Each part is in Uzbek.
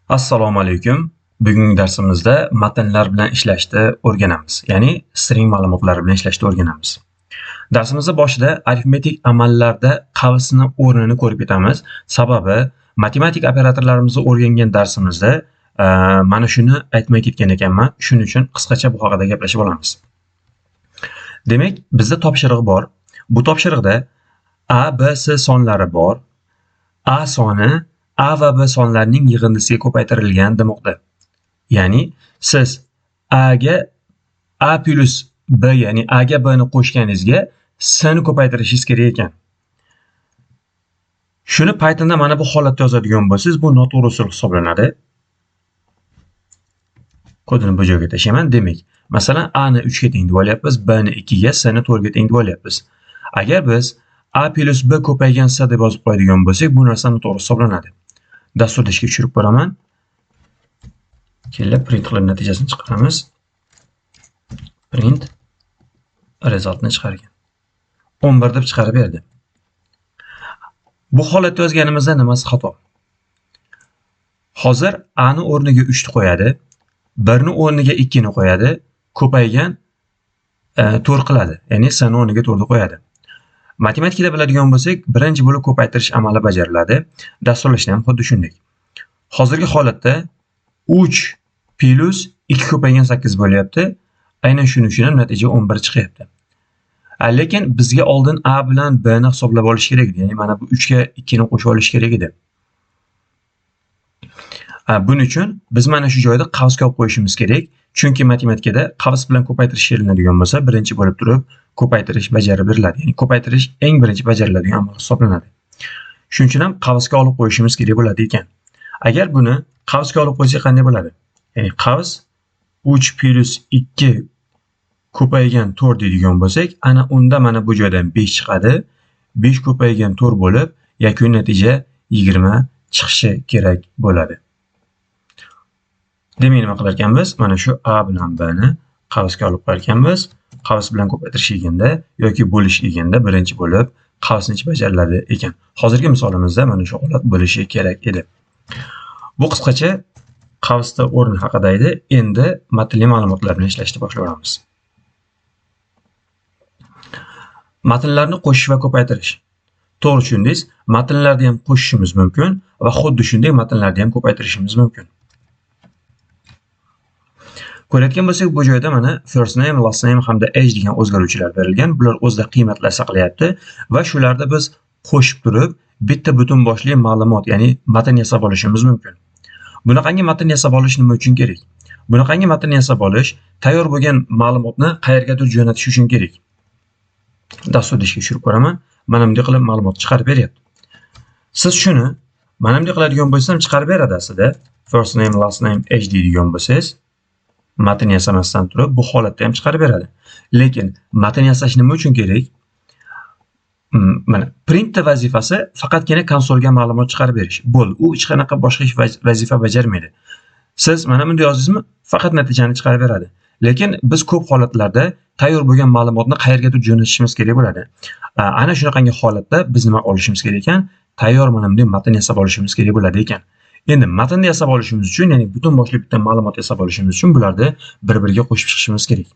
Assalomu alaykum. Bugungi darsimizda matnlar bilan ishlashni o'rganamiz. Ya'ni string ma'lumotlari bilan ishlashni o'rganamiz. Darsimizda boshida arifmetik amallarda qavsni o'rnini ko'rib ketamiz. Sababi matematik operatorlarimizni o'rgangan darsimizda mana shuni aytmay ketgan ekanman. Shuning uchun qisqacha bu haqida gaplashib olamiz. Demak, bizda topshiriq bor. Bu topshiriqda A, B, C sonlari bor. A soni A va B sonlarining yig'indisiga ko'paytirilgan demoqda. Ya'ni siz A ga A plus B, ya'ni A ga B ni qo'shganingizga C ni ko'paytirishingiz kerak ekan. Shuni Pythonda mana bu holatda yozadigan bo'lsangiz, bu noto'g'ri usul hisoblanadi. Kodini bu joyga tashlayman. Demak, masalan, A ni 3 ga teng deb olyapmiz, B ni 2 ga, C ni 4 ga teng deb olyapmiz. Agar biz A plus B ko'paygan C deb yozib qo'yadigan bo'lsak, bu narsa noto'g'ri hisoblanadi. Dasturda ishga tushirib ko'raman. Kelib print qilib natijasini chiqaramiz. Print resultni chiqargan. 11 deb chiqarib berdi. Bu holatda yozganimizda nimasi xato? Hozir A ni o'rniga 3 ni qo'yadi, 1 ni o'rniga 2 ni qo'yadi, ko'paygan 4 qiladi. Ya'ni C ni o'rniga 4 ni qo'yadi. Matematikada biladigan bo'lsak, birinchi bo'lib ko'paytirish amali bajariladi. Dasturlashda ham xuddi shunday. Hozirgi holatda 3 plus 2 ko'paygan 8 bo'lyapti. Aynan shuning uchun ham natija 11 chiqyapti. Lekin bizga oldin A bilan B ni hisoblab olish kerak edi. Ya'ni mana bu 3 ga 2 ni qo'shib olish kerak edi. Buning uchun biz mana shu joyda qavsga olib qo'yishimiz kerak. Chunki matematikada qavs bilan ko'paytirish kelinadigan bo'lsa, birinchi bo'lib turib ko'paytirish bajarib beriladi. Ya'ni ko'paytirish eng birinchi bajariladigan amal hisoblanadi. Shuning uchun ham qavsga olib qo'yishimiz kerak bo'ladi ekan. Agar buni qavsga olib qo'ysak qanday bo'ladi? Ya'ni qavs 3 plus 2 ko'paygan 4 deydigan bo'lsak, ana unda mana bu joydan 5 chiqadi. 5 ko'paygan 4 bo'lib, yakuniy natija 20 chiqishi kerak bo'ladi. Demak, nima qilar ekanmiz? Mana shu A bilan B ni qavsga olib qo'yar ekanmiz. Qavs bilan ko'paytirish deganda yoki bo'lish deganda birinchi bo'lib qavsni ichi bajariladi ekan. Hozirgi misolimizda mana shu holat bo'lishi kerak edi. Bu qisqacha qavsda o'rni haqida edi. Endi matnli ma'lumotlar bilan ishlashni boshlaymiz. Matnlarni qo'shish va ko'paytirish. To'g'ri tushundingiz, matnlarni ham qo'shishimiz mumkin va xuddi shunday matnlarni ham ko'paytirishimiz mumkin. Ko'rayotgan bo'lsak, bu joyda mana first name, last name hamda age degan o'zgaruvchilar berilgan. Bular o'zida qiymatlar saqlayapti va shularni biz qo'shib turib bitta butun boshli ma'lumot, ya'ni matn yasab olishimiz mumkin. Bunaqangi matn yasab olish nima uchun kerak? Bunaqangi matn yasab olish tayyor bo'lgan ma'lumotni qayergadir jo'natish uchun kerak. Dasturda ishga tushirib ko'raman. Mana bunday qilib ma'lumot chiqarib beryapti. Siz shuni mana bunday qiladigan bo'lsam chiqarib beradi aslida. First name, last name, age deydigan bo'lsangiz, matn yasamasdan turib bu holatda ham chiqarib beradi. Lekin matn yasash nima uchun kerak? Mana printda vazifasi faqatgina konsolga ma'lumot chiqarib berish. Bo'ldi. U hech qanaqa boshqa ish vazifa bajarmaydi. Siz mana bunday yozdingizmi, faqat natijani chiqarib beradi. Lekin biz ko'p holatlarda tayyor bo'lgan ma'lumotni qayergadir jo'natishimiz kerak bo'ladi. Ana shunaqangi holatda biz nima olishimiz kerak ekan? Tayyor mana bunday matn yasab olishimiz kerak bo'ladi ekan. Endi matnni yasab olishimiz uchun, ya'ni butun boshli bitta ma'lumot yasab olishimiz uchun bularni bir-biriga qo'shib chiqishimiz kerak.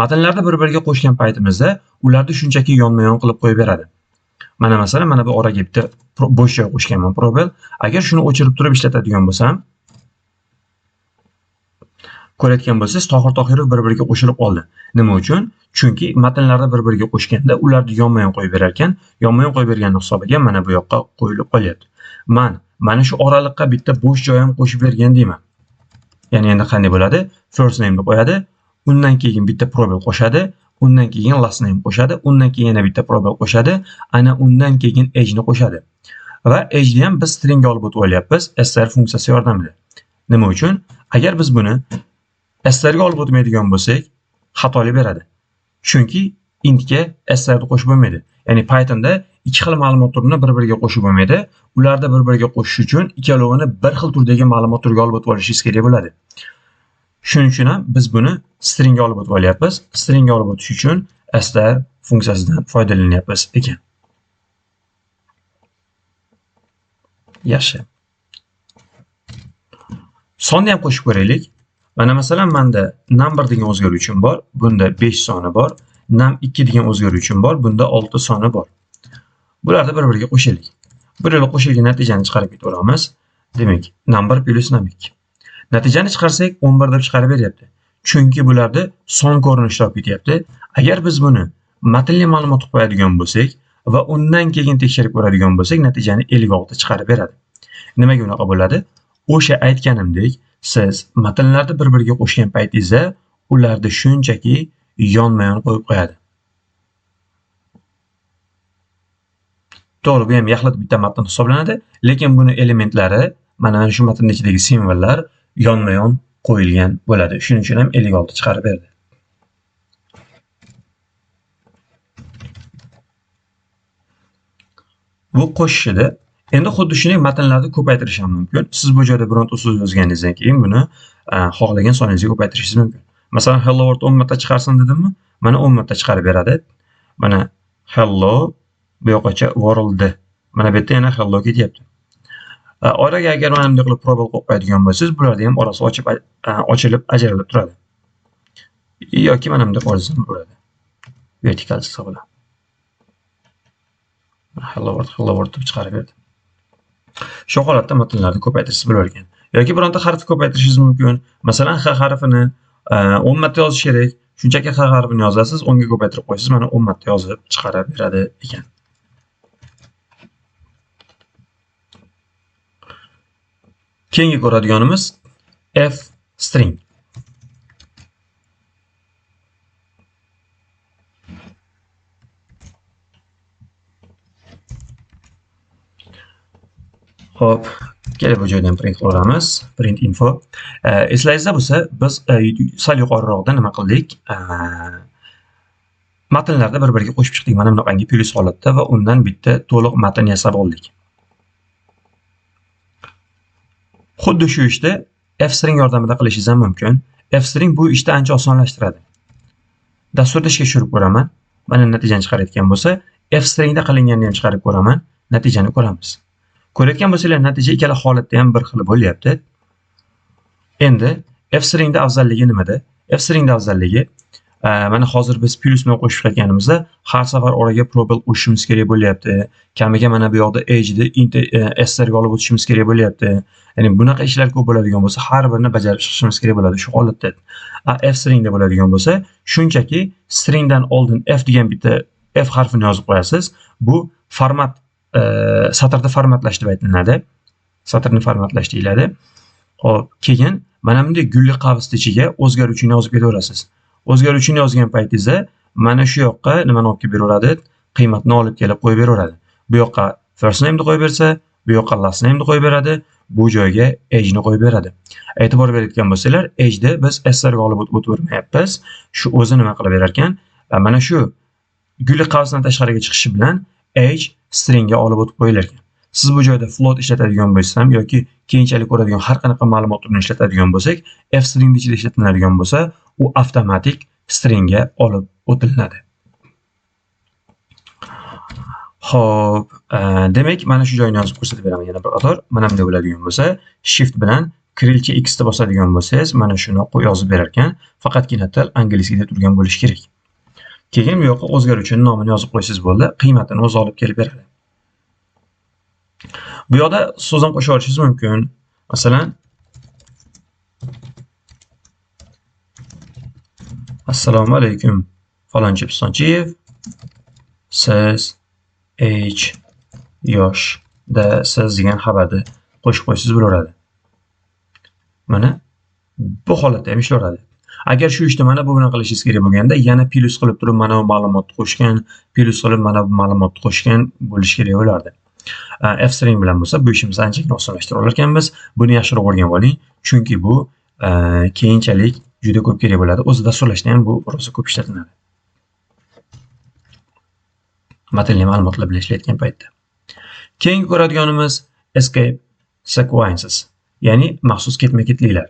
Matnlarni bir-biriga qo'shgan paytimizda ularni shunchaki yonma-yon qilib qo'yib beradi. Mana masalan, mana bu oraga bitta bo'sh joy qo'shganman, probel. Agar shuni o'chirib turib ishlatadigan bo'lsam, ko'rayotgan bo'lsangiz, Tohir Tohirov bir-biriga qo'shilib qoldi. Nima uchun? Chunki matnlarni bir-biriga qo'shganda ularni yonma-yon qo'yib berar ekan, yonma-yon qo'yib bergan hisobiga mana bu yoqqa qo'yilib qolyapti. Man mana shu oraliqqa bitta bo'sh joy ham qo'shib bergan deyman. Ya'ni endi qanday bo'ladi? First name deb qo'yadi, undan keyin bitta probel qo'shadi, undan keyin last name qo'shadi, undan keyin yana bitta probel qo'shadi, ana undan keyin age ni qo'shadi. Va age ni ham biz stringga olib o'tib olyapmiz str funksiyasi yordamida. Nima uchun? Agar biz buni str ga olib o'tmaydigan bo'lsak, xatolik beradi. Chunki intga str ni qo'shib bo'lmaydi. Ya'ni Pythonda ikki xil ma'lumot turini bir-biriga qo'shib bo'lmaydi. Ularni bir-biriga qo'shish uchun ikkalovini bir xil turdagi ma'lumot turiga olib o'tib olishingiz kerak bo'ladi. Shuning uchun ham biz buni stringga olib o'tib olyapmiz. Stringga olib o'tish uchun str funksiyasidan foydalanyapmiz ekan. Yaxshi. Sonni ham qo'shib ko'raylik. Mana masalan menda number degan o'zgaruvchim bor, bunda 5 soni bor. Num2 degan o'zgaruvchim bor, bunda 6 soni bor. Bularni bir-biriga qo'shaylik. Bir yo'la qo'shilgan natijani chiqarib ketaveramiz. Demak, number plus num2. Natijani chiqarsak 11 deb chiqarib beryapti. Chunki bularda son ko'rinishida olib ketyapti. Agar biz buni matnli ma'lumot qilib qo'yadigan bo'lsak va undan keyin tekshirib ko'radigan bo'lsak, natijani 56 chiqarib beradi. Nimaga unaqa bo'ladi? O'sha aytganimdek, siz matnlarni bir-biriga qo'shgan paytingizda ularni shunchaki yonma-yon qo'yib qo'yadi. To'g'ri, bu ham yaxlit bitta matn hisoblanadi, lekin buni elementlari, mana shu matnning ichidagi simvollar yonma-yon qo'yilgan bo'ladi. Shuning uchun ham 56 chiqarib berdi. Bu qo'shishida endi xuddi shunday matnlarni ko'paytirish ham mumkin. Siz bu joyda bironta so'z yozganingizdan keyin buni xohlagan soningizga ko'paytirishingiz mumkin. Masalan, hello world 10 marta chiqarsin dedimmi? Mana 10 marta chiqarib beradi. Mana hello bu yoqqacha world. Mana bu yerda yana hello ketyapti. Oraga agar mana bunday qilib probel qo'yib qo'yadigan bo'lsangiz, bularni ham orasi ochilib ajralib turadi. Yoki mana bunday qo'ysangiz ham bo'ladi. Vertikal chiziq bilan. Hello world, hello world deb chiqarib berdi. Shu holatda matnlarni ko'paytirishingiz bo'lar ekan. Yoki bironta harfni ko'paytirishingiz mumkin. Masalan, H harfini 10 marta yozish kerak. Shunchaki H harfini yozasiz, 10 ga ko'paytirib qo'yasiz, mana 10 marta yozib chiqarib beradi ekan. Keyingi ko'radiganimiz F string. Xo'p, kelib bu joydan print qilamiz. Print info. Eslangizda bo'lsa, biz sal yuqoriroqda nima qildik? Matnlarni bir-biriga qo'shib chiqdik. Mana bunaqangi plus holatda va undan bitta to'liq matn yasab oldik. Xuddi shu ishni F string yordamida qilishingiz ham mumkin. F string bu ishni ancha osonlashtiradi. Dasturda ishga tushirib ko'raman. Mana natijani chiqarayotgan bo'lsa, F stringda qilinganini ham chiqarib ko'raman. Natijani ko'ramiz. Ko'rayotgan bo'lsanglar, natija ikkala holatda ham bir xil bo'lyapti. Endi F stringda afzalligi nimada? F stringda afzalligi, mana hozir biz plus bilan qo'shib chiqayotganimizda har safar oraga probel qo'shishimiz kerak bo'lyapti. Kamiga mana bu yoqda age ni int s ga olib o'tishimiz kerak bo'lyapti. Ya'ni bunaqa ishlar ko'p bo'ladigan bo'lsa, har birini bajarib chiqishimiz kerak bo'ladi shu holatda. F stringda bo'ladigan bo'lsa, shunchaki stringdan oldin F degan bitta F harfini yozib qo'yasiz. Bu format, satrni formatlash deb aytiladi. Satrni formatlash deyiladi. Xo'p, keyin mana bunday gulli qavsni ichiga o'zgaruvchini yozib ketaverasiz. O'zgaruvchini yozgan paytingizda mana shu yoqqa nimani olib kelib beraveradi? Qiymatni olib kelib qo'yib beraveradi. Bu yoqqa first name ni qo'yib bersa, bu yoqqa last name ni qo'yib beradi, bu joyga age ni qo'yib beradi. E'tibor berayotgan bo'lsanglar, age ni biz S larga olib o'tib. Shu o'zi nima qilib berar ekan? Mana shu gulli qavsdan tashqariga chiqishi bilan age stringga olib o'tib qo'yilar ekan. Siz bu joyda float ishlatadigan bo'lsangiz ham yoki keyinchalik ko'radigan har qanaqa ma'lumot turini ishlatadigan bo'lsak, F stringni ichida ishlatiladigan bo'lsa, u avtomatik stringga olib o'tilinadi. Xo'p, demak, mana shu joyni yozib ko'rsatib beraman yana bir qator. Mana bunday bo'ladigan bo'lsa, shift bilan kirilcha X ni bosadigan bo'lsangiz, mana shuni yozib berar ekan. Faqatgina til inglizchada turgan bo'lishi kerak. Keyin bu yoqqa o'zgaruvchining nomini yozib qo'ysangiz bo'ldi, qiymatini o'zi olib kelib beradi. Bu yoqda so'z ham qo'shib olishingiz mumkin. Masalan, assalomu alaykum falonchi pistonchiyev, siz H yoshda siz degan xabarni qo'shib qo'ysangiz bo'laveradi. Mana bu holatda ham ishlaveradi. Agar shu ishni mana bu bilan qilishingiz kerak bo'lganda, yana plus qilib turib mana bu ma'lumotni qo'shgan, plus qilib mana bu ma'lumotni qo'shgan bo'lishi kerak bo'lardi. F string bilan bo'lsa, bu ishimizni anchagina osonlashtira olar ekanmiz. Buni yaxshiroq o'rganib oling, chunki bu keyinchalik juda ko'p kerak bo'ladi. O'zi dasturlashda ham bu rosa ko'p ishlatiladi. Matnli ma'lumotlar bilan ishlayotgan paytda. Keyingi ko'radiganimiz escape sequences, ya'ni maxsus ketma-ketliklar.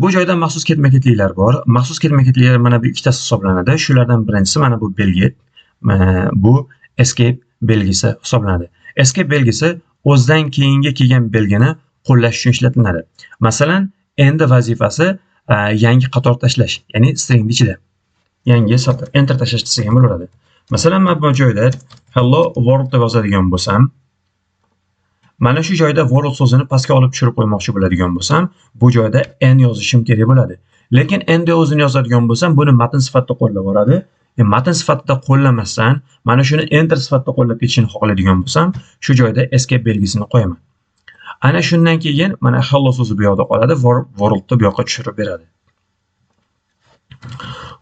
Bu joyda maxsus ketma-ketliklar bor. Maxsus ketma-ketliklar mana bu ikkitasi hisoblanadi. Shulardan birinchisi mana bu belgi, bu escape belgisi hisoblanadi. Escape belgisi o'zidan keyingi kelgan belgini qo'llash uchun ishlatiladi. Masalan, endi vazifasi yangi qator tashlash, ya'ni string ichida yangi satr enter tashlash desak ham bo'ladi. Masalan, men bu joyda hello world deb yozadigan bo'lsam, mana shu joyda world so'zini pastga olib tushirib qo'ymoqchi bo'ladigan bo'lsam, bu joyda n yozishim kerak bo'ladi. Lekin n deb o'zini yozadigan bo'lsam, buni matn sifatida qo'llab boradi. Matn sifatida qo'llamasdan, mana shuni enter sifatida qo'llab ketishini xohlaydigan bo'lsam, shu joyda escape belgisini qo'yaman. Ana shundan keyin mana hello so'zi bu yoqda qoladi, worldni bu yoqqa tushirib beradi.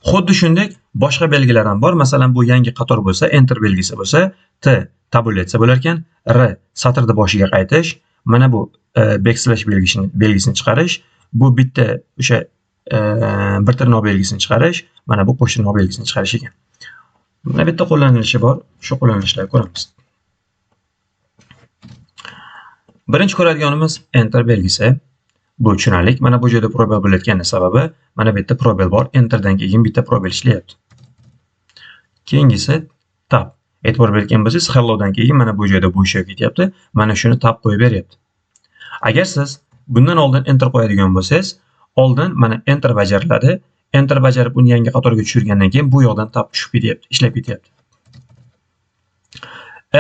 Xuddi shunday boshqa belgilar ham bor. Masalan, bu yangi qator bo'lsa, enter belgisi bo'lsa, T tabulyatsiya bo'lar ekan, R satrda boshiga qaytish, mana bu backslash belgisini chiqarish, bu bitta o'sha bir tirnoq belgisini chiqarish, mana bu qo'sh tirnoq belgisini chiqarish ekan. Mana bitta qo'llanilishi bor, shu qo'llanilishlarni ko'ramiz. Birinchi ko'radiganimiz enter belgisi. Bu tushunarli. Mana bu joyda probel bo'layotgani sababi mana bu yerda probel bor. Enterdan keyin bitta probel ishlayapti. Keyingisi tab. E'tibor bergan bo'lsangiz, hellodan keyin mana bu joyda bo'sh ketyapti. Mana shuni tab qo'yib beryapti. Agar siz bundan oldin enter qo'yadigan bo'lsangiz, oldin mana enter bajariladi. Enter bajarib uni yangi qatorga tushirgandan keyin bu yoqdan tab tushib ketyapti, ishlab ketyapti.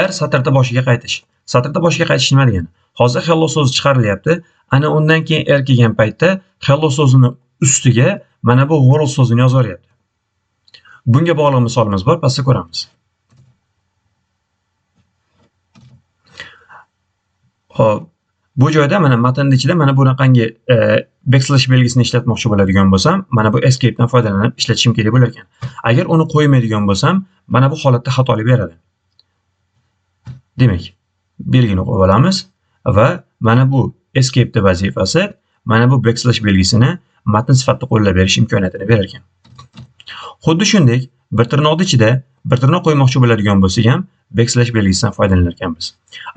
R satrda boshiga qaytish. Satrda boshiga qaytish nima degani? Hozir hello so'zi chiqarilyapti. Ana undan keyin R kelgan paytda hello so'zini ustiga mana bu world so'zini yozib yuboryapti. Bunga bog'liq misolimiz bor, pastda ko'ramiz. Xo'p, bu joyda mana matnning ichida mana bunaqangi backslash belgisini ishlatmoqchi bo'ladigan bo'lsam, mana bu escape'dan foydalanib ishlatishim kerak bo'lar ekan. Agar uni qo'ymaydigan bo'lsam, mana bu holatda xatolik beradi. Demak, belgini qo'yib olamiz va mana bu escape'ning vazifasi mana bu backslash belgisini matn sifatida qo'llab berish imkoniyatini berar ekan. Xuddi shunday bir tirnoqning ichida bir tirnoq qo'ymoqchi bo'ladigan bo'lsak ham backslash belgisidan foydalanar ekanmiz.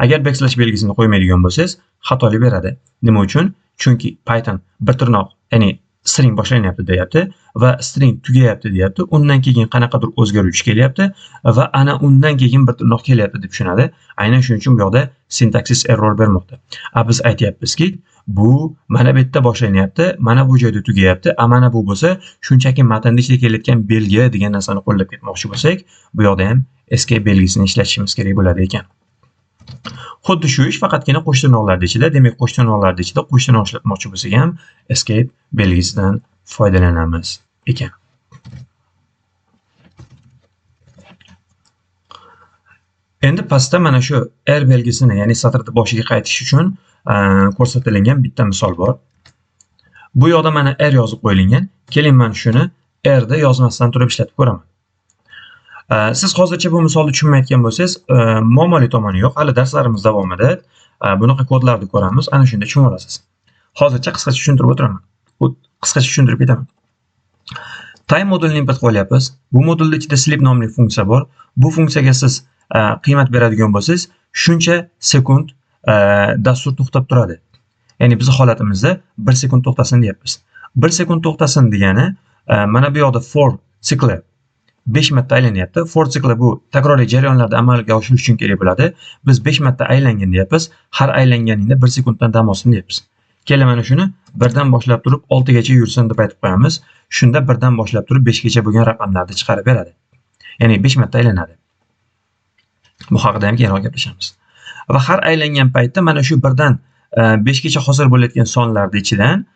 Agar backslash belgisini qo'ymaydigan bo'lsangiz, xatolik beradi. Nima uchun? Chunki Python bir tirnoq, ya'ni string boshlanyapti deyapti va string tugayapti deyapti. Undan keyin qanaqadir o'zgaruvchi kelyapti va ana undan keyin bir tirnoq kelyapti deb tushunadi. Aynan shuning uchun bu yoqda sintaksis error bermoqda. Biz aytyapmizki, bu mana bu yerda boshlanyapti, mana bu joyda tugayapti, mana bu bo'lsa shunchaki matnning ichida kelayotgan belgi degan narsani qo'llab ketmoqchi bo'lsak, bu yoqda ham escape belgisini ishlatishimiz kerak bo'ladi ekan. Xuddi shu ish faqatgina qo'sh tirnoqlar ichida, demak qo'sh tirnoqlar ichida qo'sh tirnoq ishlatmoqchi bo'lsak ham escape belgisidan foydalanamiz ekan. Endi pastda mana shu R belgisini, ya'ni satrni boshiga qaytish uchun ko'rsatilgan bitta misol bor. Bu yoqda mana R yozib qo'yilgan. Keling, men shuni R da yozmasdan turib ishlatib ko'raman. Siz hozircha bu misolni tushunmayotgan bo'lsangiz, muammoli tomoni yo'q. Hali darslarimiz davomida bunaqa kodlarni ko'ramiz, ana shunda tushunib olasiz. Hozircha qisqacha tushuntirib o'tiraman. Qisqacha tushuntirib ketaman. Time modulini import qilyapmiz. Bu modulning ichida sleep nomli funksiya bor. Bu funksiyaga siz qiymat beradigan bo'lsangiz, shuncha sekund dastur to'xtab turadi. Ya'ni biz holatimizda 1 sekund to'xtasin deyapmiz. 1 sekund to'xtasin degani mana bu yoqda for sikli 5 marta aylanyapti. For sikli bu takroriy jarayonlarni amalga oshirish uchun kerak bo'ladi. Biz 5 marta aylangin deyapmiz. Har aylanganingda 1 sekunddan dam olsin deyapmiz. Keling, mana shuni 1dan boshlab turib 6 gacha yursin deb aytib qo'yamiz. Shunda 1dan boshlab turib 5 gacha bo'lgan raqamlarni chiqarib beradi. Ya'ni 5 marta aylanadi. Bu haqida ham keyinroq gaplashamiz. Va har aylangan paytda mana shu 1dan 5 gacha hozir bo'layotgan sonlarning ichidan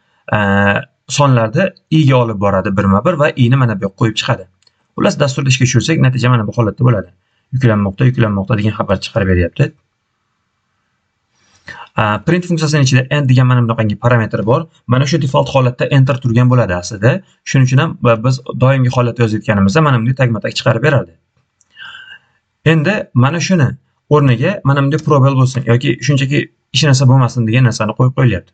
sonlarni i ga olib boradi birma-bir va i ni mana bu yoqqa qo'yib chiqadi. Xullas, dasturni ishga tushirsak, natija mana bu holatda bo'ladi. Yuklanmoqda, yuklanmoqda degan xabar chiqarib beryapti. Print funksiyasining ichida n degan mana bunaqangi parametr bor. Mana shu default holatda enter turgan bo'ladi aslida. Shuning uchun ham biz doimgi holatda yozayotganimizda mana bunday tagma-tag chiqarib berardi. Endi mana shuni o'rniga mana bunday probel bo'lsin yoki shunchaki hech narsa bo'lmasin degan narsani qo'yib qo'yilyapti.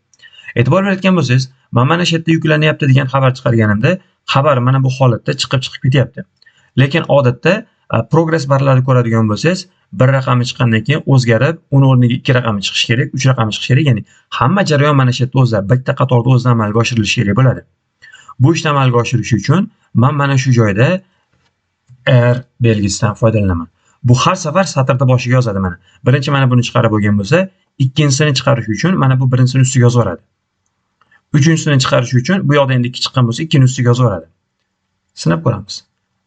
E'tibor berayotgan bo'lsangiz, mana shu yerda yuklanyapti degan xabar chiqarganimda, xabar mana bu holatda chiqib ketyapti. Lekin odatda progress barlarni ko'radigan bo'lsangiz, bir raqami chiqqandan keyin o'zgarib, uni o'rniga 2 raqami chiqishi kerak, 3 raqami chiqishi kerak. Ya'ni hamma jarayon mana shu yerda o'zida bitta qatorda o'zida amalga oshirilishi kerak bo'ladi. Bu ishni amalga oshirish uchun men mana shu joyda R belgisidan foydalanaman. Bu har safar satrda boshiga yozadi mana. Birinchi mana buni chiqarib bo'lgan bo'lsa, ikkinchisini chiqarish uchun mana bu birinchisini ustiga yozib yuboradi. Uchinchisini chiqarish uchun bu yoqda endi 2 chiqqan bo'lsa, 2 ni ustiga yozib yuboradi. Sinab ko'ramiz.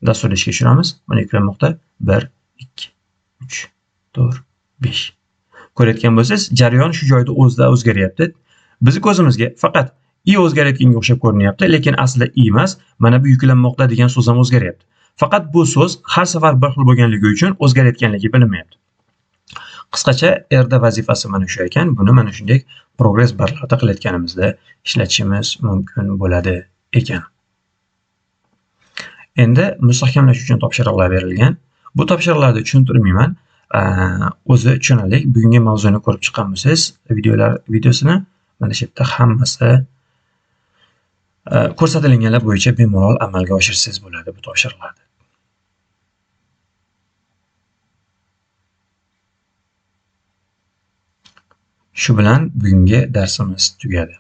Dasturni ishga tushiramiz. Mana yuklanmoqda. 1, 2, 3, 4, 5. Ko'rayotgan bo'lsangiz, jarayon shu joyda o'zida o'zgaryapti. Bizni ko'zimizga faqat i o'zgarayotganga o'xshab ko'rinyapti, lekin aslida i emas, mana bu yuklanmoqda degan so'z ham o'zgaryapti. Faqat bu so'z har safar bir xil bo'lganligi uchun o'zgarayotganligi bilinmayapti. Qisqacha R da vazifasi mana shu ekan. Buni mana shunday progress barlarda qilayotganimizda ishlatishimiz mumkin bo'ladi ekan. Endi mustahkamlash uchun topshiriqlar berilgan. Bu topshiriqlarni tushuntirmayman. O'zi tushunarli. Bugungi mavzuni ko'rib chiqqan bo'lsangiz, videosini mana shu yerda hammasi ko'rsatilganlar bo'yicha bemalol amalga oshirsangiz bo'ladi bu topshiriqlarni. Shu bilan bugungi darsimiz tugadi.